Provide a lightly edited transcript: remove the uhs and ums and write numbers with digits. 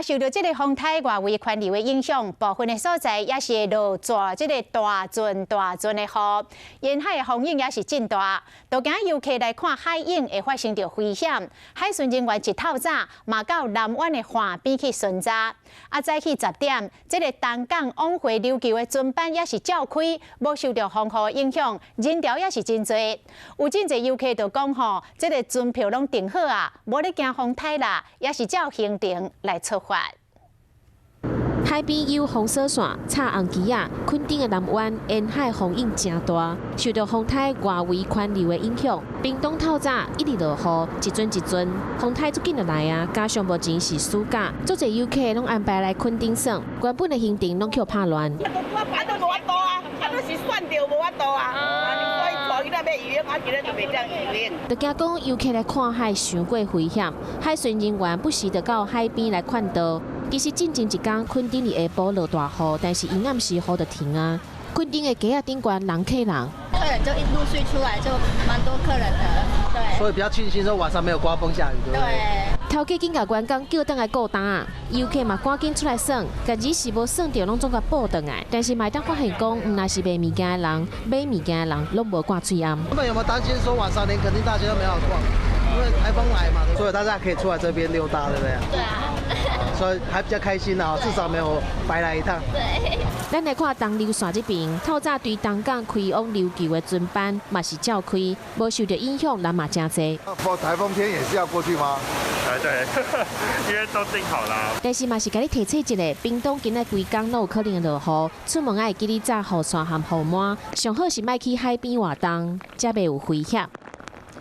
受著這个風颱外圍環流的影響，部分的所在也是會落大這个大陣大陣的雨，沿海的風湧也是真大，都驚遊客來看海湧會發生著危險。海巡人員一透早嘛到南灣的岸邊去巡查。啊，早起10點，這个東港往回琉球的船班也是照開，無受著風雨的影響，人潮也是真濟。有真濟遊客就講吼，這个船票攏訂好啊，無咧驚風颱啦，也是照行程來出發。海邊有封鎖線、插紅旗仔，墾丁的南灣沿海風湧誠大，受著風颱外圍環流的影響，屏東透早一直落雨，一陣一陣，風颱足緊就來啊！加上目前是暑假，足濟遊客攏安排來墾丁耍，原本的行程攏予拍亂。啊，都無法度啊，啊，都是選著無法度啊。所以帶囡仔欲游泳，啊，今仔就袂當游泳。就驚講遊客來看海傷過危險，海巡人員不時就到海邊來勸導。其實進前一工，墾丁佇下晡落大雨，但是伊暗時雨就停啊。墾丁的街仔頂懸人客人，客人就一陸續出來，就蠻多客人的，對。所以比較慶幸說晚上沒有颳風下雨，對不對？對。頭家緊共員工叫轉來顧擔，遊客嘛趕緊出來耍，家己是無耍著，攏總共報轉來。但是嘛會當發現講，毋但是賣物件的人，買物件的人攏無掛喙罨。他們有沒有擔心說晚上連墾丁大街都沒好逛？因為颱風來嘛，所以大家可以出來這邊溜達，對不對？對啊。所以還比較開心啊，至少沒有白來一趟。對。咱來看東琉線這邊，透早對東港開往琉球的船班嘛是照開，無受著影響，人嘛誠濟。颱風天也是要過去嗎？對對，因為都訂好啦。但是嘛是共你提醒一下，屏東今仔規工攏有可能會落雨，出門愛記得紮雨傘和雨帽，上好是莫去海邊活動，才袂有危險。